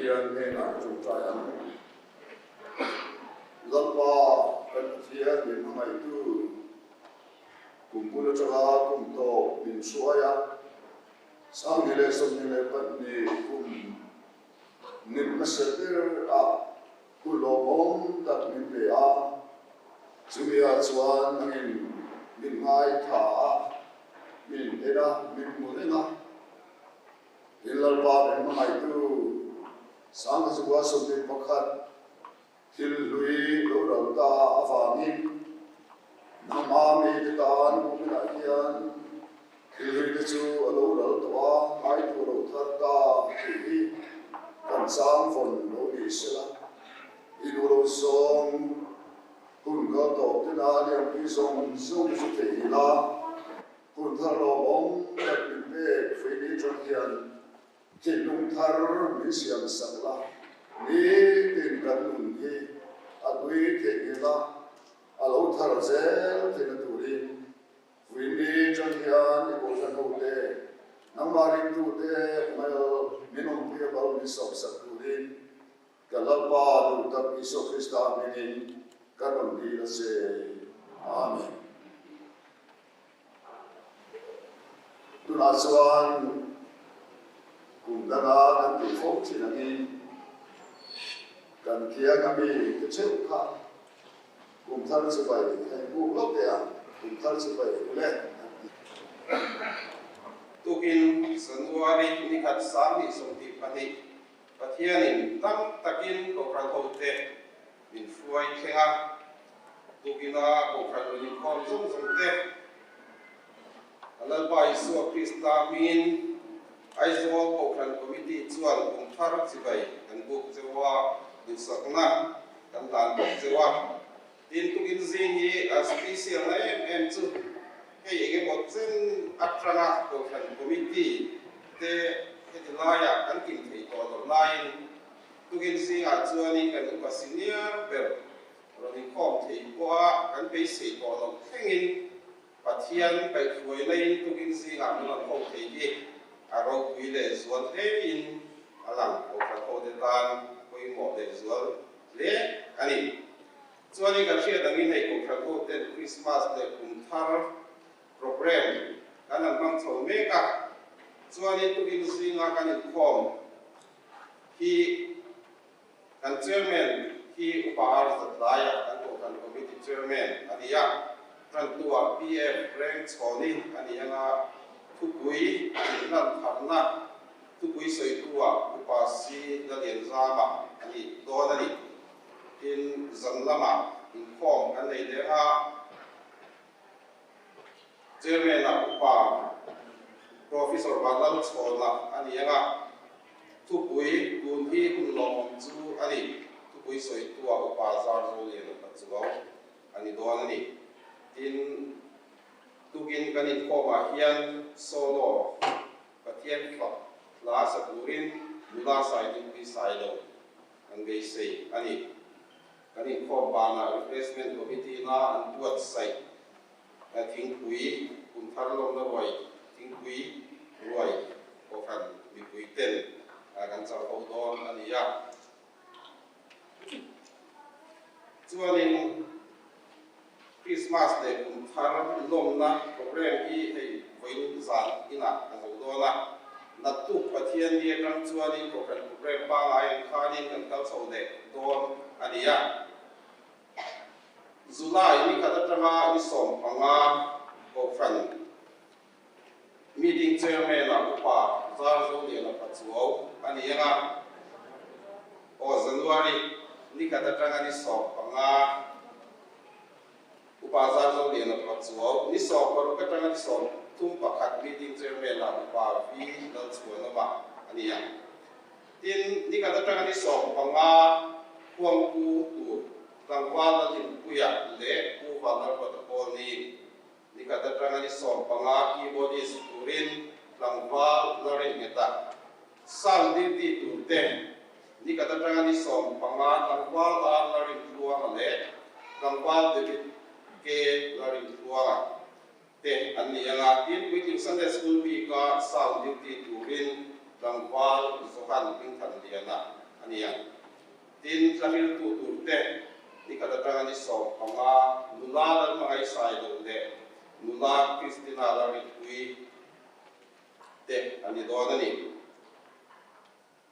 Pathian hnenah i ṭawngṭai ang. Lalpa kan Pathian min hmangaihtu, kum bul aṭanga kum tawp min hruai a, 2022 kum ni hmasa ber ah hun lawmawm tak min pe a, chumi ah chuan nangin min ngaithla a, min en a, min hmu reng a. Tin Lalpa min hmangaihtu 2021 thil hlui lo ral ta avangin nangma mite tan kuminah hian thil hlui te chu a lo ral tawh a, ngaitu a lo thar ta tih hi kan chang vawn lo ni sela, i duh lo zawng hun kal tawh tena lianpui zawng zawng te chu thei ila. Hun thar lawmawm tak min pek Fei atang hian thinlung thar min siam sak la, nitin kan nun hi a hlui theihnghilh a, a lo thar zel theihna turin Fuini atang hian i kohhran hote, nangmah ringtute mal min awmpui a bal min sawp sak turin Ka Lalpa duh tak Isua Krista hmingin ka rawn dil a che. Amen. Tunah chuan kum danga kan tih fo thin angin kan kiang ami te theuh kha kum thar chibai a inbuk lawk teh a, kum thar chibai ule an ti. Tukin January nikhat 2022 Pathianin tam takin Kohhran hote min hruai thleng a, tukina Kohhran rawn inkhawm zawng zawng te a Lalpa Isua Krista hmingin Aizawl Kohhran Committee chuan kum thar chibai kan buk cheu a, duhsakna kan hlan bawk cheu a. Tin, tukin zing hi a special na em em chu hei eng emaw chen atanga Kohhran Committee te heti laiah kan kim thei tawh loh laiin tukin zingah chuanin kan upa senior ber rawn inkhawm thei pawha kan beisei tawh loh thlengin Pathian kaihhruainain tukin zingah min rawn ho thei hi a ropui leh zual hlein a lang. Kohhran hote tan a pawimawh leh zual hle a ni. Chuanin kan hriat angin hei Kohhran hoten Krismas leh kum thar programme kan han hmang chho mek a, chuanin tukin zinga kan inkhawm hi Kan Chairman hi Upa R Zatlaia kan Kohhran Committee Chairman a ni a, Tantua PF Reng Chhawni a ni anga thupui inhlan tharna thupui sawitua Upa C Lalianzama a ni dawn a ni. Tin, zan lamah inkhawm kan nei leh anga Chairman-ah Upa Professor Vanlalchhawna a ni anga, Thupui, Tun hi hun lawmawm chu a ni. Thupui sawitua upa zar zo lian a chuau a ni dawn a ni. Tin, tukin kan inkhawmah hian solo Pathian fak hla sa turin nula sai dingpui sai lo kan beisei a ni. Kan inkhawm banah Replacement Committee na an buatsaih Thingpui kum thar lawmna ruai, thingpui ruai kohhran mipui ten kan chau ho dawn a ni a. Chuanin Krismas leh kum thar lawmna programme hi hei vawiin zan inah a zo dawn a. Naktuk Pathian ni atang chuanin kohhran programme pangngai ang khanin kan kal chho leh dawn a ni a. July ni khat atanga ni 15 Kohhran Meeting Chairman-ah Upa Zarzoliana Pachuau a ni ang a, aw January ni khat atanga ni 15 Upa Zarzoliana Pachuau, ni 16 atanga ni 31 Meeting Chairman-ah Upa V Lalchhuanawma a ni ang. Tin, ni khat atanga ni 15 khuangpu tur tlangval Lalhimpuia leh Pu Vanlalruata pawl ni. Ni khat atanga ni 15 keyboardist turin tlangval Larinngeta sound duty tur te, ni khat atanga ni 15 tlangval R Larintluanga leh tlangval David K Larintluanga te an ni ang a, tin Puitling Sunday School bika sound duty turin tlangval Johan Hmingthanliana a ni ang. Tin, thla hriltu turte ni khat atanga ni 15 nula Lalhmangaih Sailo leh nula Christina Lalrinpuii te an ni dawn a ni.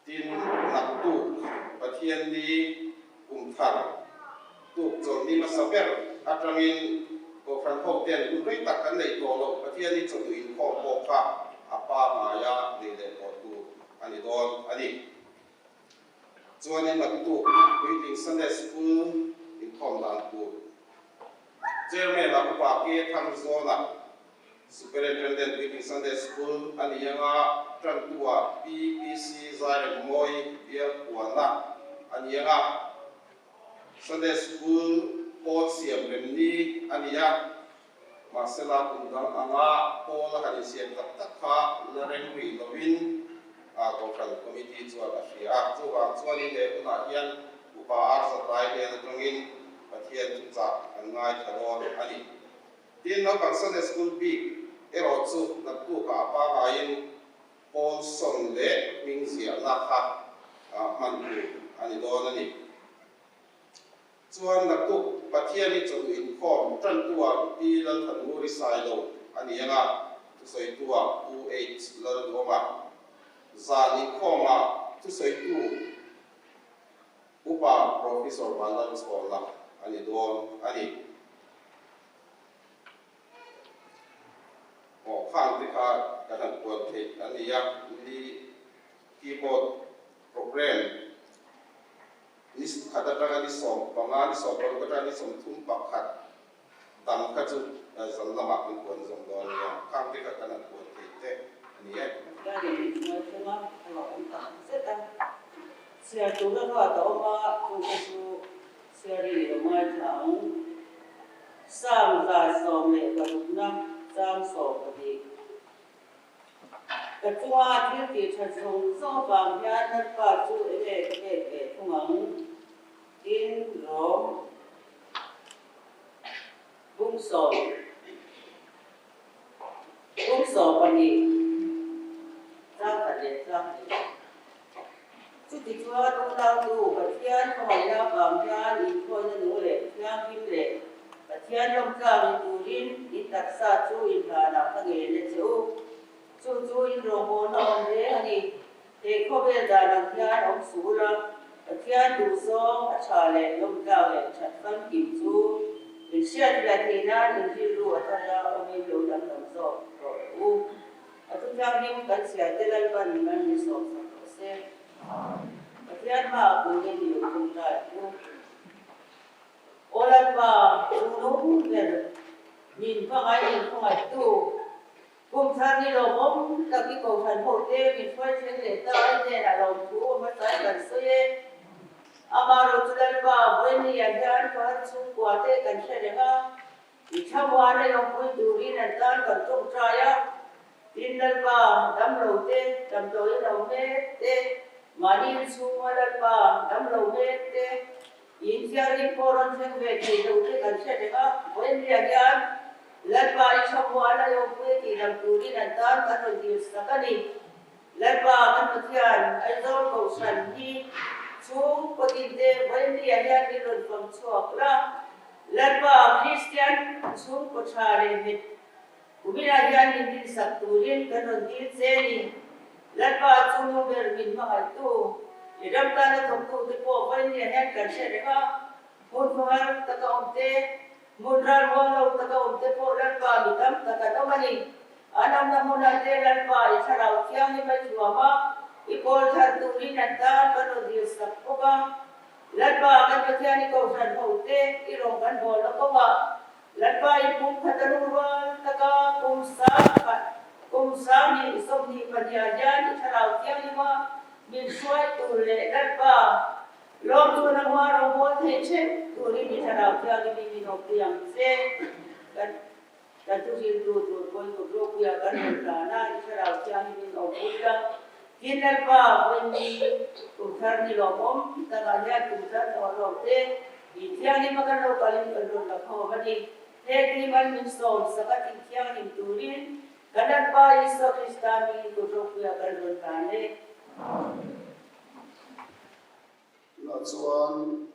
Tin, naktuk Pathianni kum thar tuk chawlhni hmasa ber atangin Kohhran hoten hun rei tak kan neih tawh loh Pathianni chawhnu inkhawm pawh kha a pa hmaia nei leh tawh tur a ni dawn a ni. Chuanin naktuk puitling Sunday School inkhawm dan tur Chairman-a Upa Ke Thangzawna Superintendent Puitling Sunday School a ni anga tantua PPC Zairemmawi bial puanna a ni anga Sunday School pawl siam rem ni a ni a, mahsela kum dang anga pawl a han insiam tak tak kha la reng rih lovin Kohhran Committee chuan a hria a. Chuvang chuanin he hunah hian Upa Arzatlai hnen atangin Pathian thuchah kan ngaithla dawn a ni. Tin, naupang Sunday School bik erawh chu naktukah a pangaiin pawl sawn leh hming ziahna kha hman tur a ni dawn a ni. Chuan naktuk Pathian hi chawhnu inkhawm tantu-ah Pi Lalthanmuri Sailo a ni ang a, thusawitu-ah Pu H Lalduama. Zan inkhawmah thusawitu Upa Professor Vanlalchhawna a ni dawn a ni. Aw khang te kha kan han puan theih a ni a, ni keyboard program ni khat atanga ni 15, ni 16 atanga ni 31 dang kha chu zan lamah kan puan zawm dawn a nia, khang te kha kan han puan theih te a ni e. Pathianin min hnuai thung a, a lo awm tak zet a. Chhiar tura ruat a awm a, chungte chu chhiarin i lo ngaithla ang. Psalm 116-na chang 12. Ka chunga thil tih that zawng zawng avang hian Lalpa chu enge ka pek ve thung ang? Tin, Rom bung sawm bung 12 chang khat leh chang hnih. Chutichuan unautu Pathian khawngaihna avang hian inkhawina nung leh thianghlim leh Pathian lawmtlang ni turin in taksa chu inhlanah ka ngen a che u. Chu chu in rawngbawlna awm hle a ni. He khawvel dan ang hian awm suh ula, Pathian duhzawng a tha leh lawmtlang leh that famkim chu in hriat fiah theih nan in rilru a thara awmin lo danglam zawk tawh rawh u. A thu thianghlim kan chhiar te Lalpan man min sawm sak rawh se. Pathian hmaah puiin i lo tum ta ang u. Aw Lalpa, lung ber, min hmangaih in khawngaihtu, kum thar ni lawmawm tak i kohhran ho te min hruai thleng leh ta i hnenah lawmthu a hmasa i kan sawi e. Amaherawhchu chu Lalpa, vawiin hian Fahar chhungkua te kan hre reng a, I thlamuan a lawmpui turin an tan kan tawngtai a, tin Lalpa damlo te, damdawi lo mek te, mahni inchhunga Lalpa damlo mek te, inthianghlim pawh rawn thleng ve thei lo te kan hre reng a, vawiinriah hian Lalpa i thlamuan a lawmpui a tih lam turin an tan kan rawn dil sak a ni. Lalpa kan Pathian Aizawl Kohhran hi chhungkaw tinte vawiinriah hian min rawn fang chhuak la, Lalpa Kristian chhungkaw tha leh nghet kuminah hian min dinsak turin kan rawn dil che ni. Lalpa chu nu ber min hmangaihtu, i ram tana thawktute pawh vawiinriah hian kan hre reng a, hmun khawhar taka awm te, hmun ralmuang lo taka awm te pawh Lalpa mi tam tak an awm a ni. An awmna hmunah te Lalpa i thlarau thianghlim a thuam a, i kawl thar turin an tan kan rawn dil sak bawk a. Lalpa kan Pathian i kohhran ho te i rawng kan bawl a kawngah Lalpa i pum khat a lungrual taka kum sang khat kum 20 22 ah hian i thlarau thianghlim a min hruai tur leh Lalpa lawmtu na hma rawngbawl theih theuh turin i thlarau thianghlim i min awmpui ang che. Kan Kan thuhriltu tur pawn kut ropuia kan rawn tlan a, i thlarau thianghlim in awmpui la. Tin Lalpa vawiin kum thar ni lawmawm takah hian kum thar thawh hlawm te i thianghlim a kan lo kalin kan rawn la khawm a ni. He tihman min sawm sak a tih thianghlim turin kan Lalpa Isua Krista hmingin kut ropuia kan rawn tlan e. Tunah chuan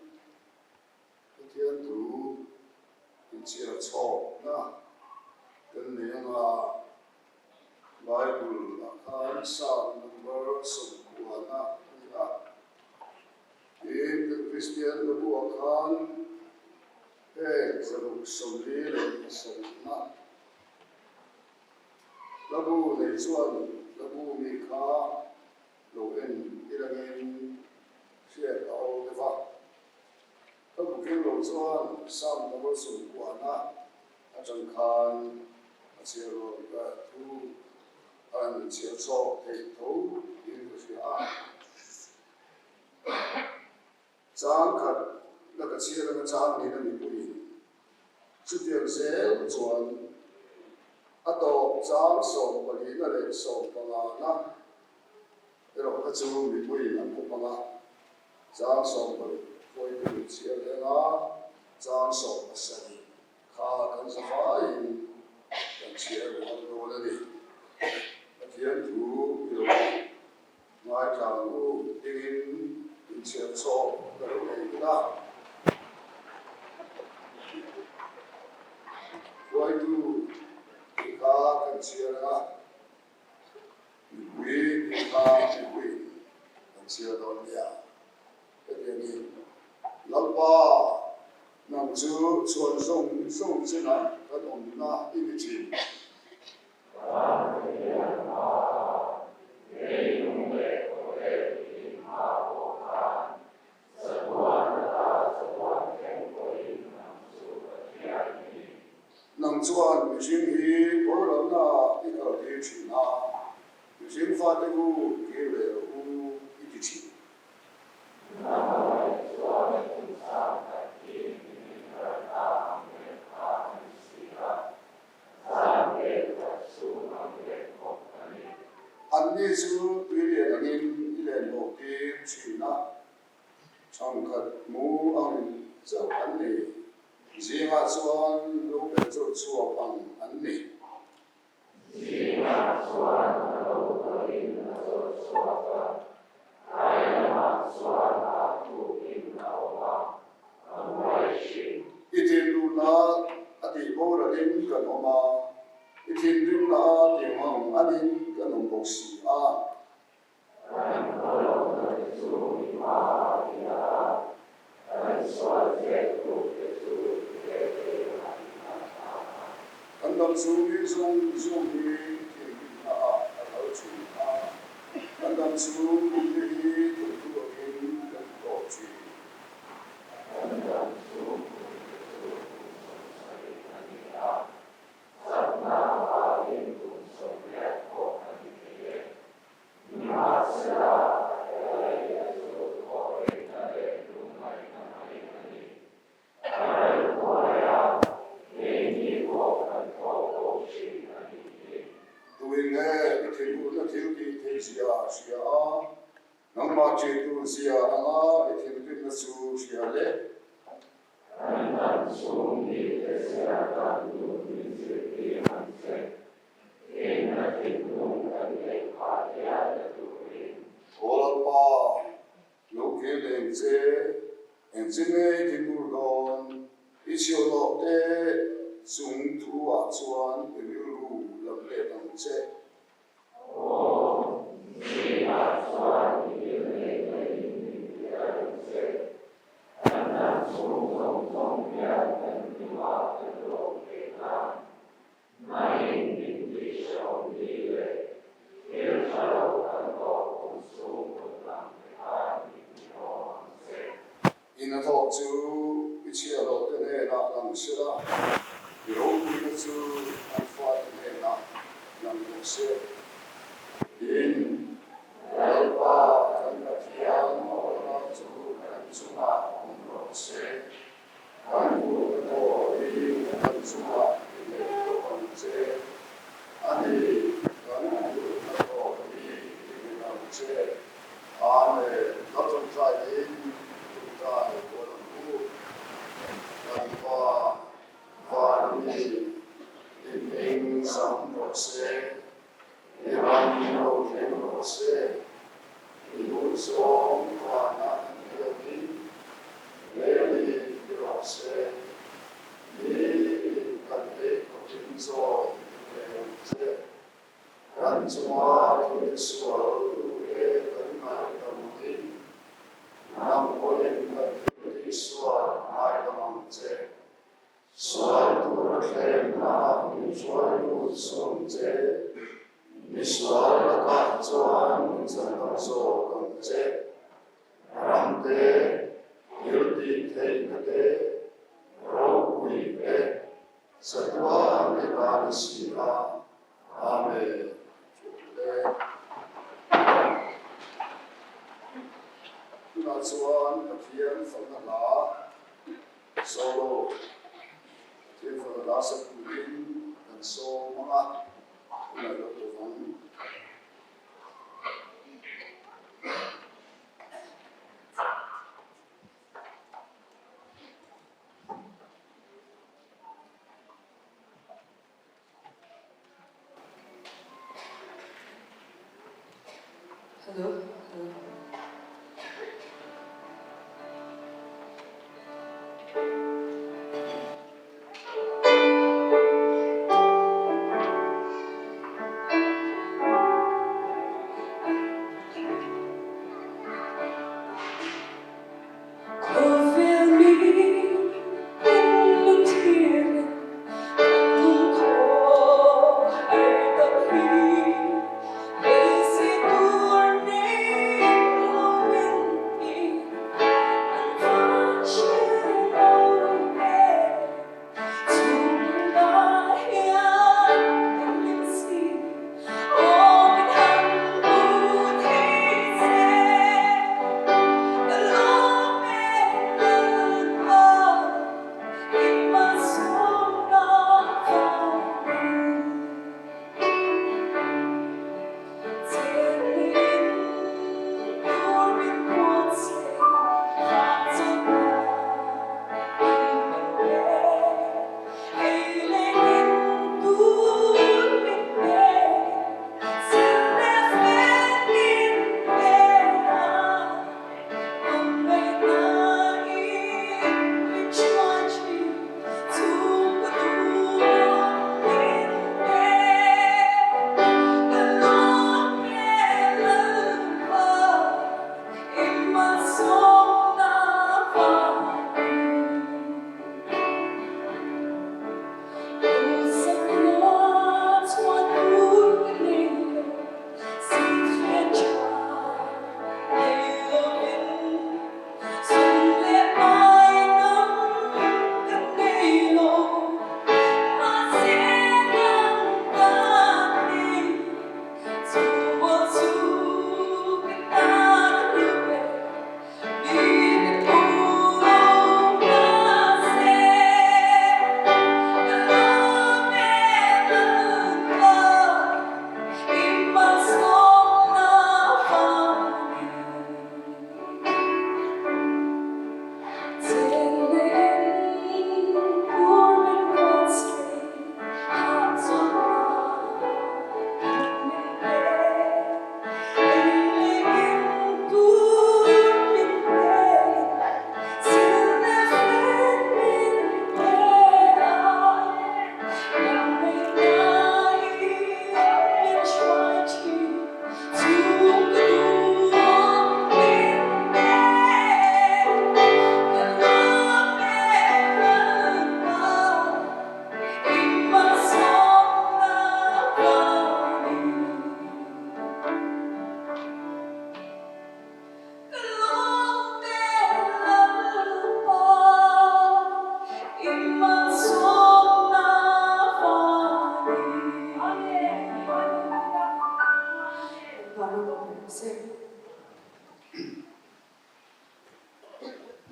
Pathian thu inchhiar chhawkna kan nei anga Bible ah khan Psalm number 90 a ni a. Tin, kan Kristian hlabu ah khan heng 647na hlabu nei chuan hlabu mi kha lo en ilangin hriat a awl deuh a. Ka bu keng lo chuan Psalm number 90na atang khan a chhiar rawn ka thu an chhiar chhawk theih tho in ka hria a. Chang khat la ka chhiar anga chang niin a mipuiin chutiang zel chuan a tawp chang 14na leh 15na erawh kha chu mipuiin an kawp ang a, chang 16 pawhin chhiar leh anga chang 17 Kha kan zavaiin kan chhiar rual dawn a ni. Pathian thu i lo ngaithla ang u tingin inchhiar chhawk ka lo nei ila. Hruaitu tih kha kan chhiar ang a, mipui tih kha mipuiin kan chhiar dawn nia. Hetiang hi Lalpa nang chu chhuan zawng zawng chinah kan awmna i ni thin. Nang chuan mihring hi boralna i kaltir thin a, mihring fate u kir leh rawh u i ti thin. Anni chu tuilian angin i len bawh tir thin a, chhangkhat mu ang chauh an ni. Zingah chuan lo bel chawr chhuak ang an ni. Zingah chuan a lo kalin a zawt chhuak a, tlai lamah chuan a tukin a awm a, a nguai thin. I thinluna a tih boralin kan awm a, i thinrimna a tih hmang anin kan awm bawk si a. Kan khawlawmna te chu i hmaah i dah a, kan sual zet tur te chu i lehpekah i nghat ta a. Kan dam chu mi zawng zawng hi thinrimna ah a kal thin a, kan dam chu mite hi thawktu angin kan tawh thin. Kan dam chu mite chu kum 70 a ni a, chakna avangin kum 80 pawh a ni thei e. Nimahsela, a leina chu thawhreihna leh lungngaihna mai a ni. A rel hnuaia keini pawh kan thawk ko thin a nih hi. Tuin nge i thinurna thil tih theih zia a hria a, nangmah ṭihtu zia anga i thinrimna chu hria le? Kan dam chhung mite chhiar dan tur min zirtir ang che. Rinna thinlung kan neih phah hialna turin. Aw Lalpa, lo kir leh ang che, eng che nge i thinur dawn? I chhiahhlawh te chung thu ah chuan i rilru lam let ang che. Aw, zingah chuan i ngilneihna in min biak ang che. Kan dam chhung zawng zawng hian kan hnimah kan lawm theih nan. Nangin min tih hrehawm ni leh thil tha lo kan tawh kum chhung hun ang te khan min ti haw ang che. I hnathawh chu i chhiahhlawh te hnenah lang se la, i ropuina chu an fate hnenah lang bawk se. Tin, Lalpa kan Pathian awlna chu kan chungah awm rawh se. Kan hmuh te pawh hi kan chungah i neih tawh ang che. A ni, kan hmuh te pawh hi i neih ang che. Amen. Lo tawngtaiin tawngtai kual ang u. Kan Pa van mi i hming zam rawh se, i ram lo thleng rawh se, i duhzawng vanah an hianin. rawh se. Nitin kan ei khawpin chaw min pe ang che. Kan chunga thil sual duhte kan ngaidam angin, nang pawhin kan thil tihsual ngaidam ang che. Sual tur a thlenna min hruai lut sawm che. Misual lakah chuan min chhandam zawk ang che. Ramte, thil tih theihna te, ropui te, chatuan i tan a si a. Amen. Tunah chuan Pathian fakna hla solo Pathian fakna hla sak turin kan sawm ang a, tunah i lo tawp ang. Hello, hello. Khawvel mi in thir kan lungkhawh har tak hi beisei tur nei lo in ti an van hre lo e. Chhungah hian kan hlim si aw min han hmu thei che. Ka lawm e Lalpa i hmasawmna vangin. Chenlin tur min puat che hahchawlhna i min pe. Ei leh in tur min pe, zir leh fel min pe a.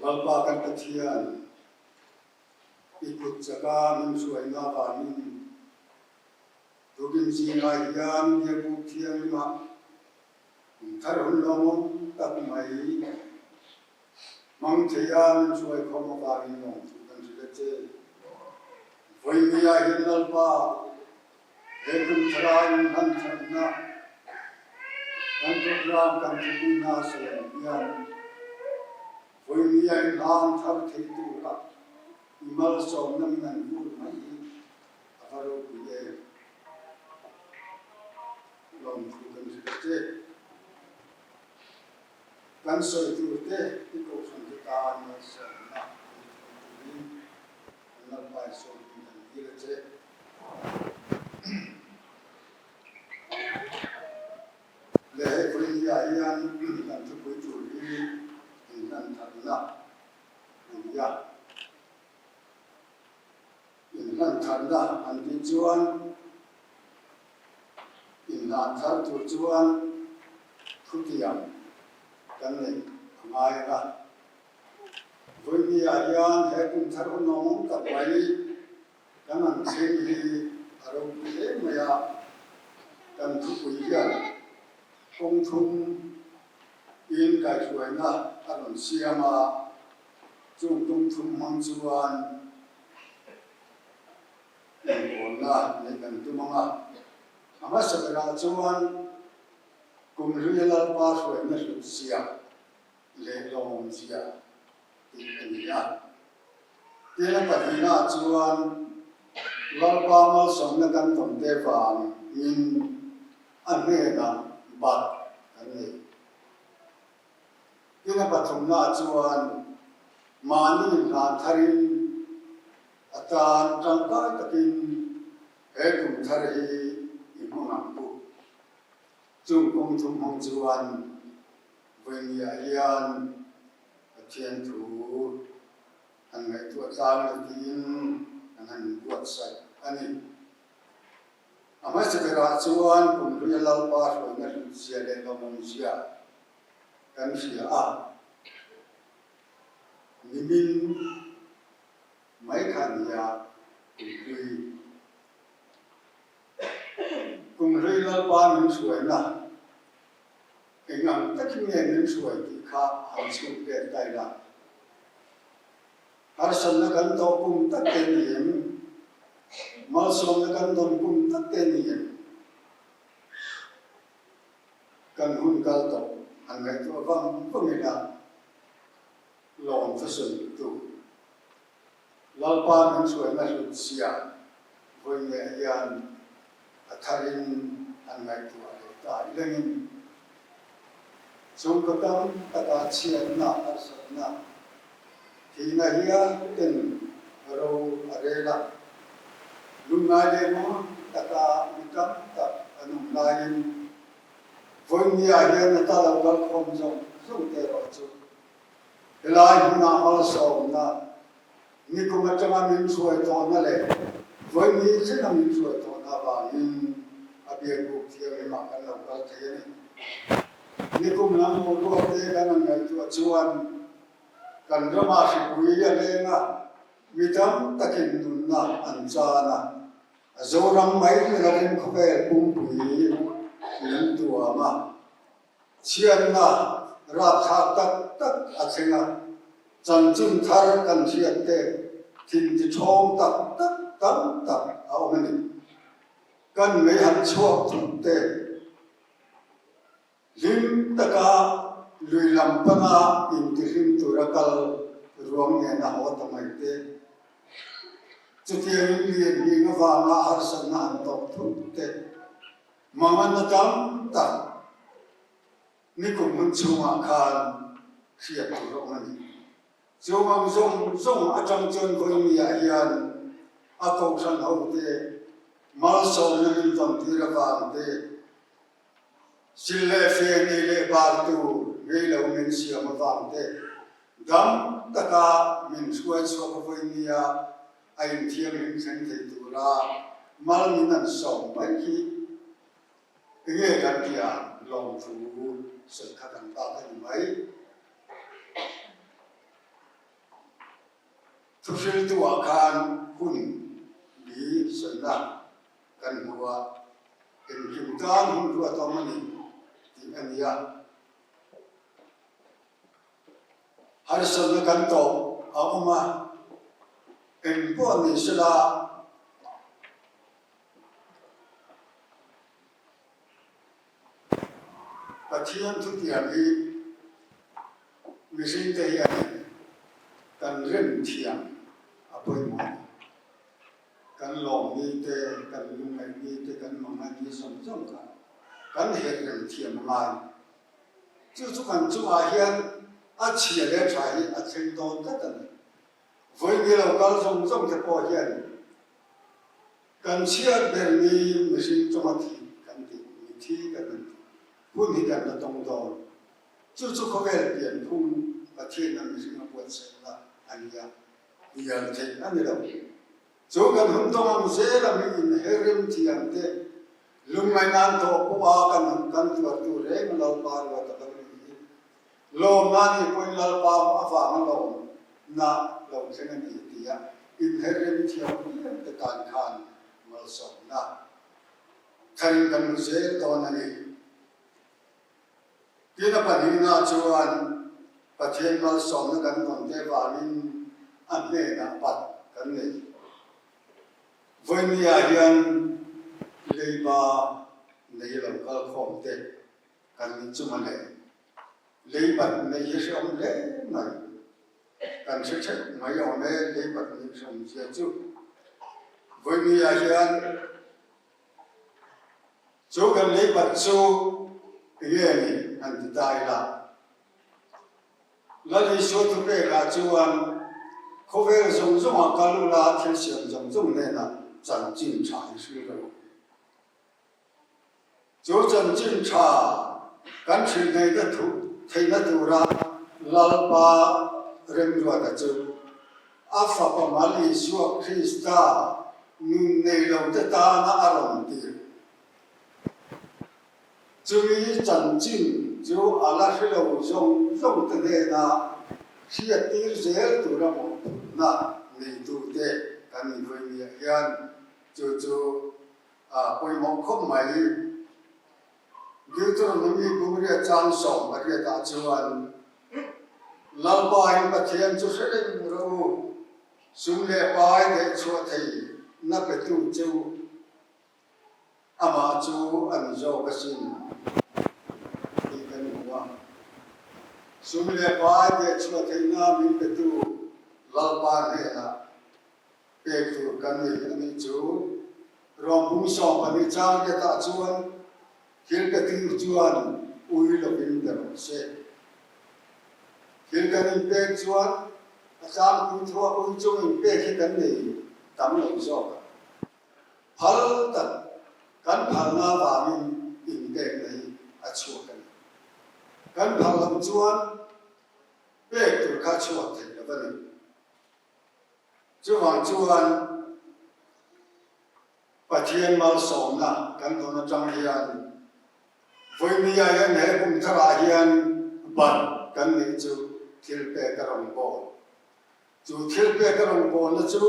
Lalpa kan Pathian, i kut chaka min hruaina vangin tukin zingah hian Biakbuk Thianghlimah kum thar hun lawmawm tak mai hmang theia min hruai khawm avangin lawmthu kan hrilh a che. Vawinia hian Lalpa he kum thara inhlan thatna kan program kan thupui hna sawi ang hian vawinia inhlan thar thei tura. I malsawmna min an vur mai hi a va ropui em? Lawmthu kan hrilh che. Kan sawi tur te i kohhran te tan malsawmna ni thei turin kan Lalpa i sawmtin kan dil a che. Leh hei vawinia hian kan thupui tur hi inhlanthatna a ni a. Inhlanthatna an tih chuan inhlan thar tur chuan thutiam kan neih a ngai ang a. Vawinia hian he kum thar hun awm tak mai Kan ang thleng hi a ropui hle mai a, kan thupui hian kawng thum in kaihhruaina a rawn siam a, chung kawng thum hmang chuan inpawlna neih kan tum ang a. A hmasa berah chuan kum hlui Lalpa hruaina hlut zia leh lawm zia tih a ni a. Tin a pahnihnaah chuan Lalpa malsawmna kan tawnte vangin a hnenah bat kan nei. Tin a pathumnaah chuan mahni hna tharin a tan tangkai takin he kum thar hi i hmang ang u. Chung kawng thum hmang chuan Vawinia hian Pathian thu han ngaihtuah tlang la tiin kan han inbuatsaih a ni. A hmasa berah chuan Kumhluia Lalpa hruaina hlutzia leh lawmawmzia kan hria a, nimin mai kha nia Kumhlui. Kumhlui Lalpa min hruaina Eng ang takin nge min hruai tih kha han chhuk let ta ila. Harsatna kan tawh kum tak te ni em? Malsawmna kan dawn kum tak te ni em? Kan hun kal tawh han ngaihtuah vang vang ila lawm thusawi tu Lalpa min hruaina hlut zia vawi leh hian a tharin han ngaihtuah leh ta ilengin chhungkaw tam taka chhiatna, harsatna, thihna hial ten ro a rel a, lungngai leh mawn taka mi tam tak an awm laiin vawinia hian a ta lo kalkhawm zawng zawng te erawh chu Helai hmunah malsawmna, nikum atanga min hruai tawhna leh vawini thlenga min hruai tawhna avangin a biakbuk thianghlimah kan lo kal thei a ni. Nikum lam boruak te kan han ngaihtuah chuan kan ramah hripui a leng a, mi tam takin nunna an chan a, a Zoram mai ni lovin khawvel pumpui min tuam a. Chhiatna rapthlak tak tak a thleng a, chanchin thar kan hriat te thinti ṭhawng tak tak tam tak a awm a ni. Kan mei han chhuak thut te hlim taka lui lam pana intihlim tura kal ruang nen a haw ta mai te, chutiangin lianhning avanga harsatna han tawk thut te, Manganna tam tak nikum hun chhungah khan hriat tur a awm a ni. Chu mang zawng zawng atang chuan Vawinia hian a kohhran hote malsawmna min tawntir avang te, sil leh fe nei leh bar tur ngei lo min siam avang te, dam taka min hruai chhuak a Vawinia a inthianghlim thleng thei tura mal min an sawm mai hi enge kan tia lawmthu sawi kha kan bak a ni mai. Thuhriltuah khan hun bi sawina kan hmu a, engkim tan hun ruat awm a ni tih a ni a. Harsatna kan tawh a awm a, eng pawh ni sela Pathian thutiam hi mihringte hianin kan rem thiam a. pawimawh a ni. Kan lawmni te, kan lungngaihni te, kan mangaihni zawng zawng kha kan her reng thiam a ngai. Chu chu kan chungah hian a chhia leh tha hi a thleng dawn tlat a ni. Vawi lo kal zawng zawng te pawh hian kan chhiat ber ni mihring chunga thi kan tih, mithi kan han tih hun hi kan la tawng dawn. Chu chu khawvel pianphung Pathianna mihring a buatsaihna a ni a, hnial theih a ni lo. Chu kan hun tawng ang zela mi inherrem thiam te lungngaih nan tawh pawha kan hun kan tuar tur reng a Lalpa ruat a lo ni hi. Lawmna nih pawhin Lalpa avanga lawmna lo thleng a ni tia inherrem thiam piang te tan khan malsawmna tharin kan hmu zel dawn a ni. Tin a pahnihna chuan Pathian malsawmna kan dawn te vangin a hnenah pat kan nei. Vawinia hian leiba nei lo kal khawm te kan ni chu mawle. Leibat nei hi hrehawm hle mai. Kan hre theuh mai awm e leibat neih hrehawm zia chu. Vawinia hian Chu kan leibat chu enge ni han ti ta ila? Lal Isua thupekah chuan khawvel zawng zawngah kal ula thil siam zawng zawng hnenah chanchin tha i hril rawh u. Chu chanchin tha kan hrilh theihna theihna tura Lalpa remruata chu A fapa mal Isua Krista nun nei lote tana a rawn tir. Chumi chanchin chu a la hre lo zawng zawng te hnena hriattir zel tura mawhphurhna neitute kan invawinia hian chu chu a pawimawh khawp mai. Deuteronomy bungriat chang 18 ah chuan, Lalpa in Pathian chu hre reng rawh u, sum leh pai dehchhuah thei na petu chu amah chu a ni zawk asin tih kan hmu a. Sum leh pai dehchhuah theihna min petu Lalpa hnenah Pek tur kan nei a nih chu. Rawng bung 12 chang riatah chuan thil ka tir chuan ui lovin pe rawh se. Thil kan inpek chuan a tlangpui thuah ui chung inpek hi kan nei tam lo zawk a. Phal tak kan phalna avangin inpekna hi a chhuak a ni. Kan phal loh chuan pek tur kha a chhuak thei lo a ni. Chuvang chuan Pathian malsawmna kan dawn atang hian Vawimia hian he kum tharah hian bat kan neih chu thil pek a rawn bawl. Chu thil pek a rawn bawlna chu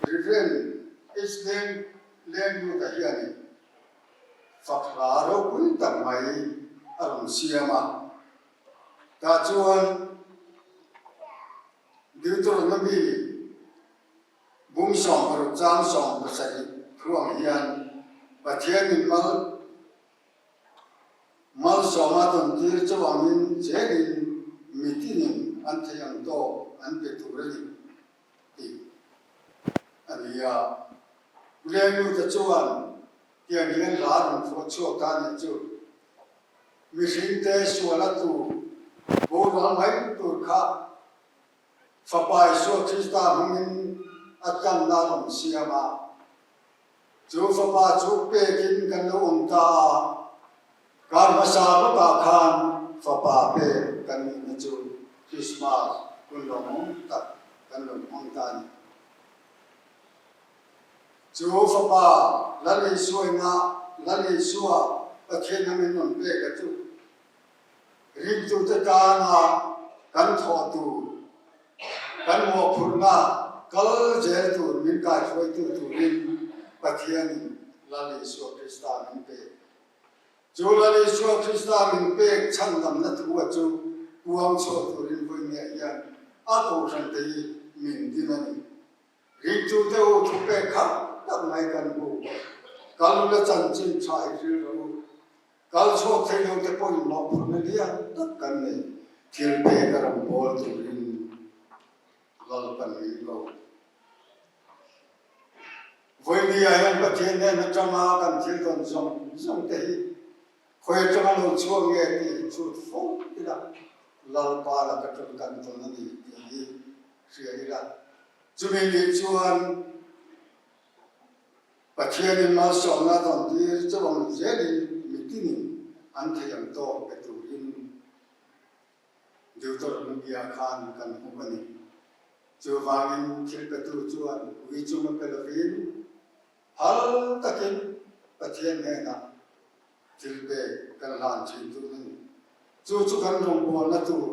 Rev. H. Lengluta hianin fak hla ropui tak mai a rawn siam a. Tah chuan Deuteronomy bung 60 chang 17 thuang hian Pathianin mal malsawma tawntir chauangin zelin mitinin an theih ang tawk an pe tur a ni tih a ni a. Lengluta chuan tiang hian hla rawn phuah chhuak ta nih chu. Mihringte sual a tu boral mai tur kha Fapa Isua Krista hmangin a tlanna a rawn siam a. Chu Fapa chu pekin kan lo awm ta a, kar hmasa lawkah khan Fapa pek kan nihna chu Krismas hun lawmawm tak kan lo hmang ta a ni. Chu Fapa Lal Isua inah Lal Isua Pathian a min rawn pek a chu ringtute tana kan thawh tur, kan mawhphurhna kal zel tur min kaihruaitu turin Pathianin Lal Isua Krista min pek. Chu Lal Isua Krista min pek chhandamna thu a chu puang chhuah turin vawinia hian a kohhrante hi min din a ni. Ringtute u thupek khat tak mai kan hmu. Kal ula chanchin tha i hril rawh u. Kal chhuak thei lo te pawhin mawhphurhna lian tak kan nei. Thil pek a rawn bawl turin Lalpa. Lalpan min ko. Vawinia hian Pathian hnen atanga kan thil dawn zawng zawng te hi khawi atanga lo chhuak nge tih hi chhut fo ila, Lalpa laka tang kan tawn a ni tih hi hria ila. Chumi nih chuan Pathianin malsawmna dawn tir chawang zelin mitinin an thei ang tawk pe turin Deuteronomia khan kan hmu a ni. Chuvangin thil petu chuan ui chunga pe lovin phal takin Pathian hnenah thil pek kan hlan thin tur a ni. Chu chu kan rawngbawlna tur,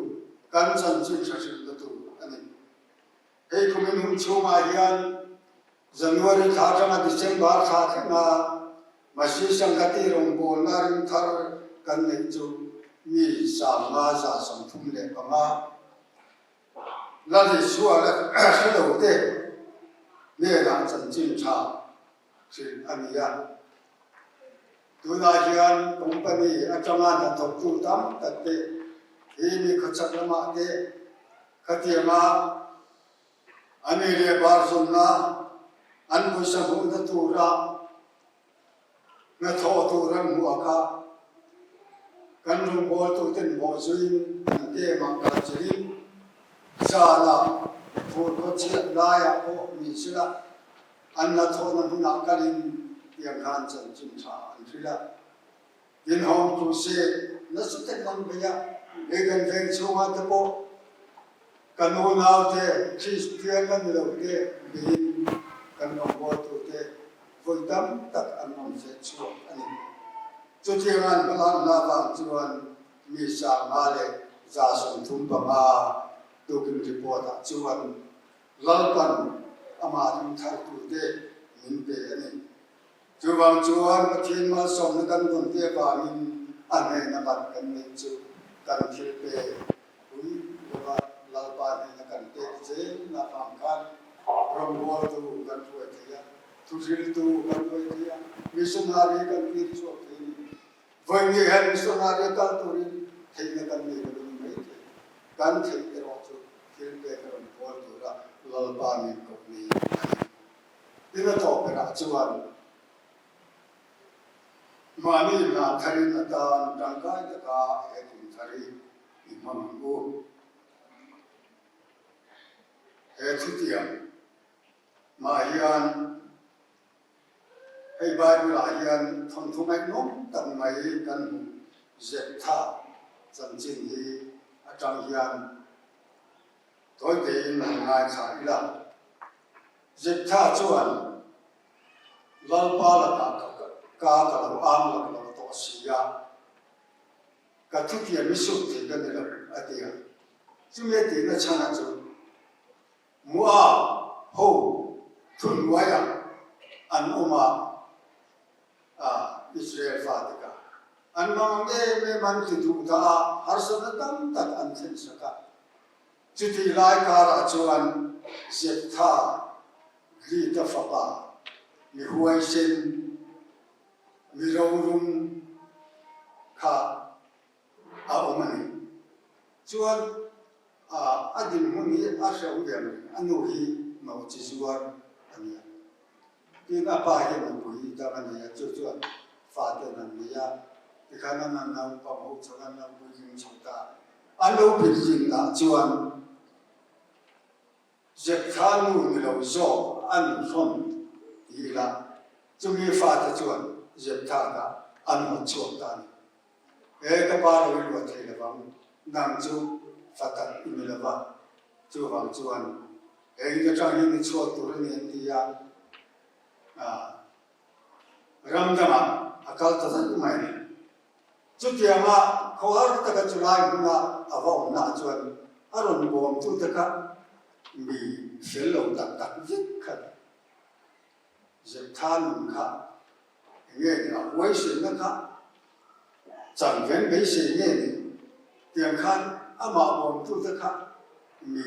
kan chanchin hrahrilhna tur a ni. Hei kumin hun chhungah hian January thla atanga December thla thlenga Masi Sangati rawngbawlna ring thar kan neih chu mi 5135 Lal Isua la hre lo te hnenah chanchin tha hrilh a ni a. Tunah hian company atanga hnathawktu tam tak te hi mi khawchhak lamah te Khatianga a ni leh bar zawnna an pawisa hmuhna tura hnathawh tur an hmuh kha kan rawngbawltuten bawhzuiin an temah kal chilhin zanah fur khawchhiat laiah pawh ni sela an hnathawhna hmunah kalin tiang khan chanchin tha an hrilh a. Tin hawng thu se nasa tak an bei a, hei kan veng chhungah te pawh kan unaute Kristian la ni lo te beiin kan rawngbawltu te vawi tam tak an rawn feh chhuak a ni. Chutiang an hmalakna avang chuan mi 5135 tukin report ah chuan Lalpan amah ringthartute min pe a ni. Chuvang chuan Pathian malsawmna kan dawn te avangin a hnena bat kan neih chu kan thil pek pui lova Lalpa hnena kan pek zelna avang khan rawngbawltu kan hruai thei a, thuhriltu kan hruai thei a, missionary kan tir chhuak thei a ni. Vawiin hian missionary kal turin theihna kan nei lo a ni mai thei. Kan theih erawh chu thil pek a rawn pawl tura Lalpa nen koh nei a ni. Tin a tawp berah chuan mahni hna tharin atan tangkai taka he kum thar hi i hmang ang u. He thutiang mah hian hei Bible ah hian thawnthu ngaihnawm tak mai kan hmuh Jephtha chanchin hi atang hian Tawi tein han ngaithla ila. Jephtha chuan, Lalpa lakah ka ka ka lo ang lak lo tawh si a, ka thutiam i sut thei ka ni lo, a ti a. Chumi a tihna chhanah chu Moab ho thuhnuaiah an awm a, Israel fate kha an mang em em an ti duh dah a, harsatna tam tak an thlensak a. Chutih lai karah chuan Jephtha, Glead-a fapa, mi huaisen, mi rorum kha a awm a ni. Chuan a dinhmun hi a hreuh ve ang reng, a nu hi nawhchi zuar a ni a. Tin, a pa hian nupui dang a nei a, chu chuan fate an nei a, tikhan an an naupang ho chho an lo puitling chho ta. An lo puitlinah chuan Jephtha nu ni lo zawk an hrawn ti ila, chumi fate chuan Jephtha kha an hawt chhuak ta a ni. He ka pa lo i luah thei lovang, nang chu fa tak i ni lova, chuvang chuan Heng atang hian i chhuak tur a ni an ti a, ram dangah a kal ta daih mai. Chutianga khawhar taka chulai hmuna a va awmnaah chuan a rawn bawmtute kha mi fel lo tak tak vek kha Jephtha nun kha Enge ni a huaisenna kha chanven beisei nge ni? Tiang khan amah bawmtute kha mi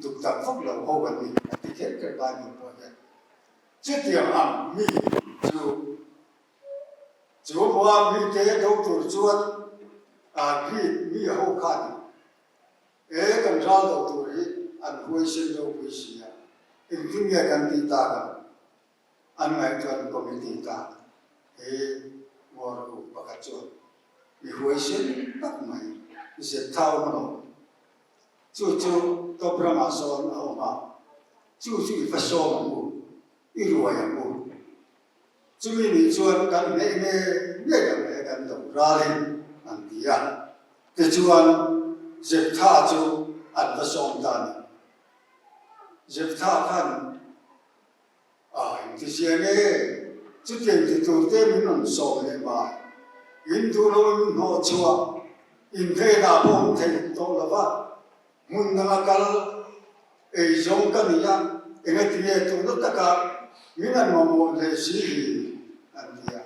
duk tak vak lo ho an ni a ti kher kher Bible pawh hian. Chutiang ang mi chu chu Moab mite do tur chuan Greek mi ho khan e kan ral do tur hi. an huaisen ropui si a, engtin nge kan tih tak ang? An ngaihtuahna committee ta he ngawr pakhat chuan mi huaisen tak mai zet thau awm alawm. Chu chu top ramah sawn a awm a, chu chu i va sawm ang u, i ruai ang u. Chumi nih chuan kan hneih ngei ngei ang he kan do ral hi an ti a. Tichuan Zeptha chu an va sawm ta a ni. Zeptha khan A engtizia nge chutiang ti turte min rawn sawm leh mai? In duh lo in hnawh chhuah, in hnenah pawh awm thei tawh lo va, hmun danga kal ei zawng ka ni a, engatinge tuna taka min an mamawh leh si hi? an ti a.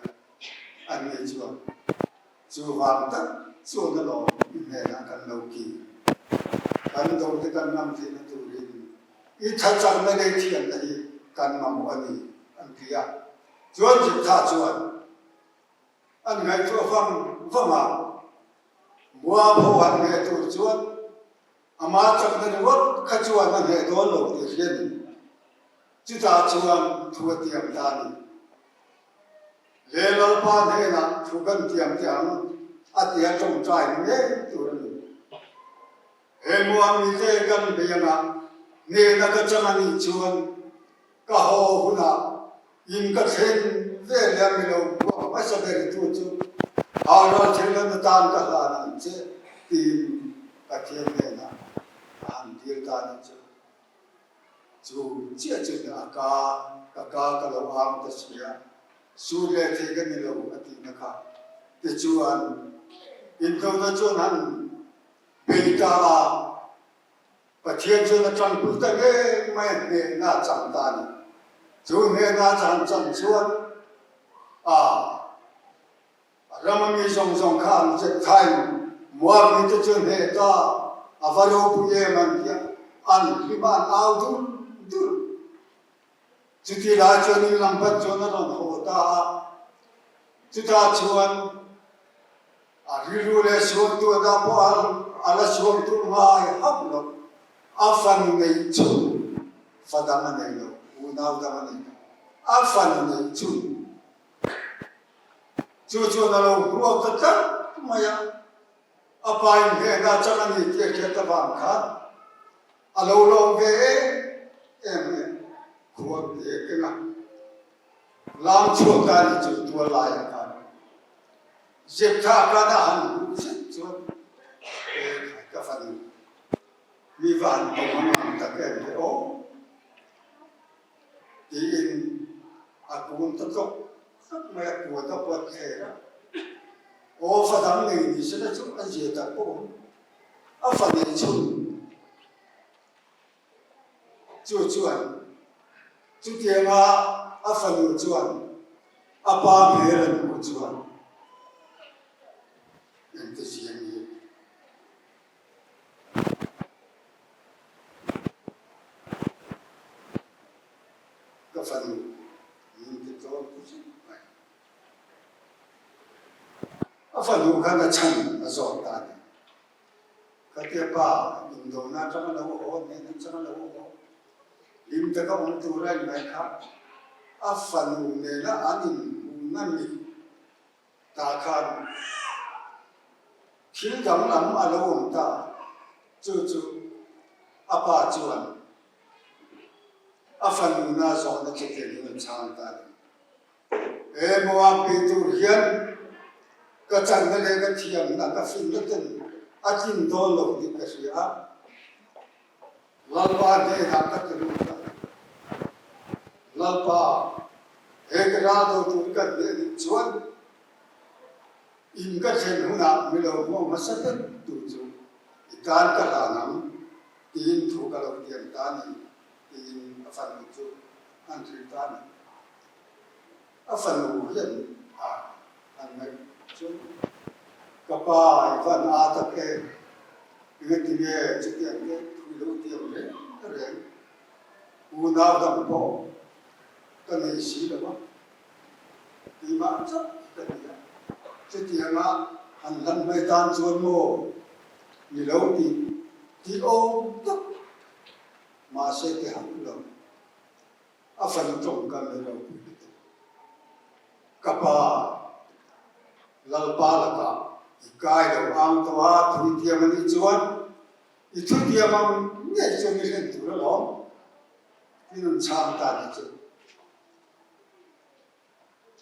An ni chuan, Chuvang tak chuan alawm i hnenah kan lo ki. Kan dote kan ngam theihna turin i thachakna leh thiamna hi kan mamawh a ni, an ti a. Chuan Jephtha chuan an ngaihtuah vang vang a, Moab ho han hneh tur chuan ama chakna ringawt kha chuan a hneh dawn lo tih hria ni. Chutah chuan thu a tiam ta a ni. He Lalpa hnenah thu kan tiam teh ang a tia tawngtai ni ngei tur a ni. He muang mite kan biangah hnena ka chang a nih chuan ka haw hunah in ka thlen ve leh a milo buak hmasa ber tu chu Haural thilhlan atan ka hlan ang che tiin Pathian hnenah a han dil ta a nih chu. Chu chiah chu a ka, ka ka ka lo ang ta si a, sur leh thei ka ni lo a tihna kha. Tichuan, indona chuan han bei ta a, Pathian chuan a tanpui ta ngei mai a, hnehna a chang ta a ni. Chu hnehna a chan chan chuan a. A rama mi zawng zawng kha an zet thain Moab mite chu hneh ta, a va ropui em an ti a, an hlim a, an au dur dur. Chuti lai chuan in lam pan chuan a rawn haw ta a, chutah chuan a rilru leh suamtu a dah pawh a la suamtu ngai hauh lo, a fanu neih chhun fa dang a nei lo, unau dang a nei lo, a fanu neih chhun. Chu chuan a lo hruak ta tlat mai a, a pa in hnehna chang a ni tih a hriat avang khan a lo lawm ve em em mai a, khuan te keng a, lam chhuak ta a ni chu tual laiah khan Zeptha khan a han hmuh zet chuan e khai ka fanu mi va han tawng ang ang tak em le aw. Tiin a kun ta tlawk tlawk mai a, puan a puat thler a. Aw fa dang nei ni se la chu a zia tak pawh awm. A fa nei chhun chu chuan chutianga a fanu chuan a pa hmel an hmuh chuan engte zia nge? Ka fanu min ti tlawm tu zet mai. A fanu khan a chhan a zawt ta a ni. Khatia pa indona atanga lo haw, hnen atanga lo haw, hlim taka awm tur a inmai kha a fanu nena an inhmuhna mit Tah khan thil danglam a lo awm ta, chu chu a pa chuan a fanuna zawhna chu tiang hian a chhang ta a ni. He Moab pi tur hian ka channa leh ka thiamna, ka finna ten a tlin dawn lo tih ka hria a, Lalpa hnenah ka ti lut a, Lalpa, he ka ral do tur ka hneh nih chuan in ka thlen hunah mi lo hmuh hmasa ber tu chu i tan ka hlan ang tiin thu ka lo tiam ta a ni tiin a fanu chu an hrilh ta a ni. A fanu hian a han ngaih chuan, Ka pa i van a tak em? Engati nge chutiang te thu i lo tiam reng reng? Unau dang pawh ka nei si lo a, keimah chauh ka ni a, chutianga han hlan mai tan chuan maw ni lo tih tih awm tak. Mahse ti hauh lo. A fanu tawngkam hi ropui lutuk. Ka pa, Lalpa lakah i kai lo ang tawh a, thu i tiam a nih chuan i thu tiam ang ngei chuan i hlen tur alawm, tiin an chhang ta ni chu.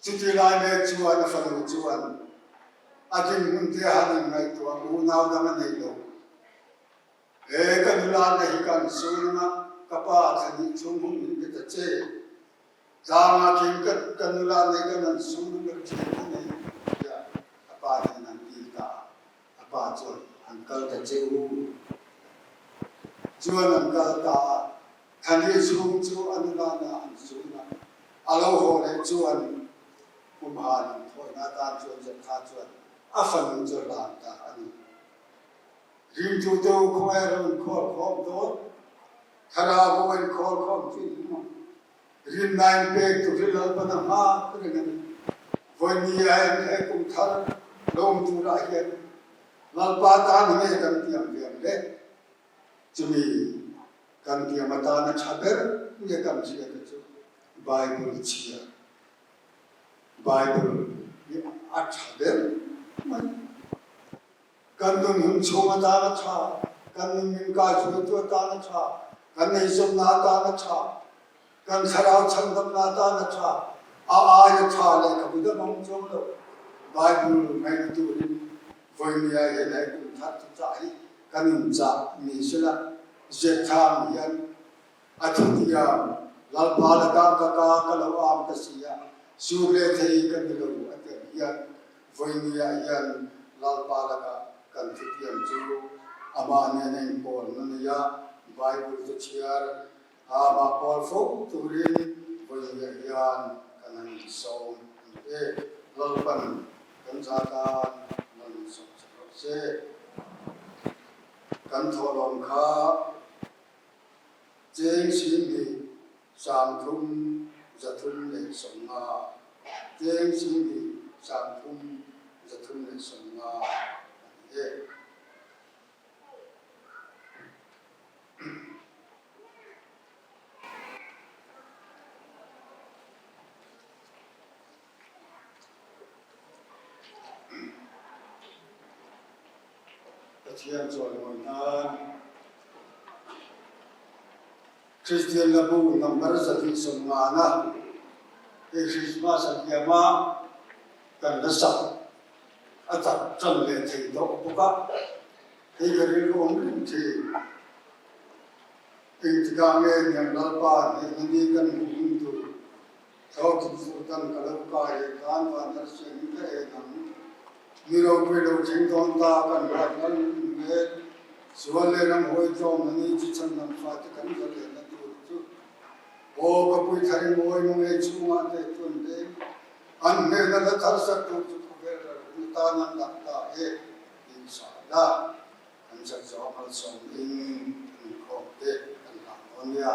Chuti lai mek chuan a fanu chuan a dinhmun te a han inngaihtuah unau dang a nei lo. He ka nula na hi kan sun anga ka pa thla hnih chhung hun min pe ta che. Tlangah khin ka ka nula nei kan an sun anga ka thian a nei tia a pa nen an dil ta a. A pa chuan an kal ta che u. Chuan an kal ta a. Thla hnih chhung chu a nula na an sun a. A lo haw leh chuan kumhan in thawihna atan chuan Jephtha chuan a fanu chu a hlan ta a ni. Ringtu te u khawngaih ro in khawl khawm dawn, Thlarau bo in khawl khawm thin hi maw? Rinna in pek tur hi Lalpan a hma reng a ni. Vawinia hian he kum thar lo awm turah hian Lalpa tan hi nge kan tiam ve ang le? Chumi kan tiam atana tha ber nge kan hriat te chu Bible chhiar. Bible hi a tha ber mai. Kan nun hun chhung atan a tha, kan nun min kaihruaitu atan a tha, kan eizawnna atan a tha, kan thlarau chhandamna atan a tha, a aia tha lehkhabu dang a awm chuang lo. Bible ngaihna turin vawinia hian hei kum thar thuchah hi kan inchah ni sela, Zethang hian a thutiam Lalpa lakah ka ka ka lo am ta si a, sur leh thei ka ni lo a ti ang hian vawinia hian Lalpa lakah kan thutiam chu amah nen a inpawlna nei a, Bible te chhiar a amah pawl fo turin vawinia hian kan han insawm a ni e. Lalpan kan za tan lan sawm sak rawh se. Kan thawhlawm kha. Cheng 10,000 350, Cheng 10,000 350 a ni e. Pathian chawimawi nan Kristian Labu number 250 na hei Christmas a hliam a kan la sak a tak tan leh thei tawh bawk a, hei ka rilru awm reng thin. Engtikah nge niang Lalpa hnehna ni kan hmuh hun tur Thawkin fuhtan ka lo kai leh khan van arsiam hi ka en ang. Mi ropui lo thleng dawn ta kan ruat lal hmel. Sual leh ramhawi tlawm na ni chi chhan lam fate kan za leh na tur chu. Aw ka pui thar i mawi mangei chhungah te chuan veng an hmel a la thar sak tur chu khawvel ral hun atan an dah ta e tih sa la. Kan chat zawh malsawm in kan inkhawm te kan hlang dawn nia.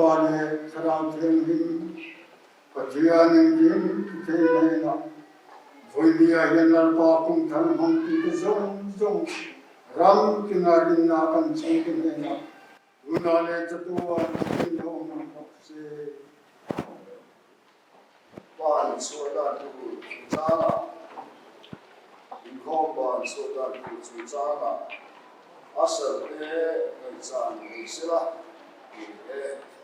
Fapa leh Thlarau Thianghlim Pathian engkim thei hnenah vawinia hian Lalpa kumthar hmangtute zawng zawng ram tina rinna kan chhungte hnenah tuna leh chatuan in awm ang bawk se. Ban chhuah dan tur chungchangah, Inkhawm ban chhuah dan tur chungchangah a serte ngaihchan nei sela tih e.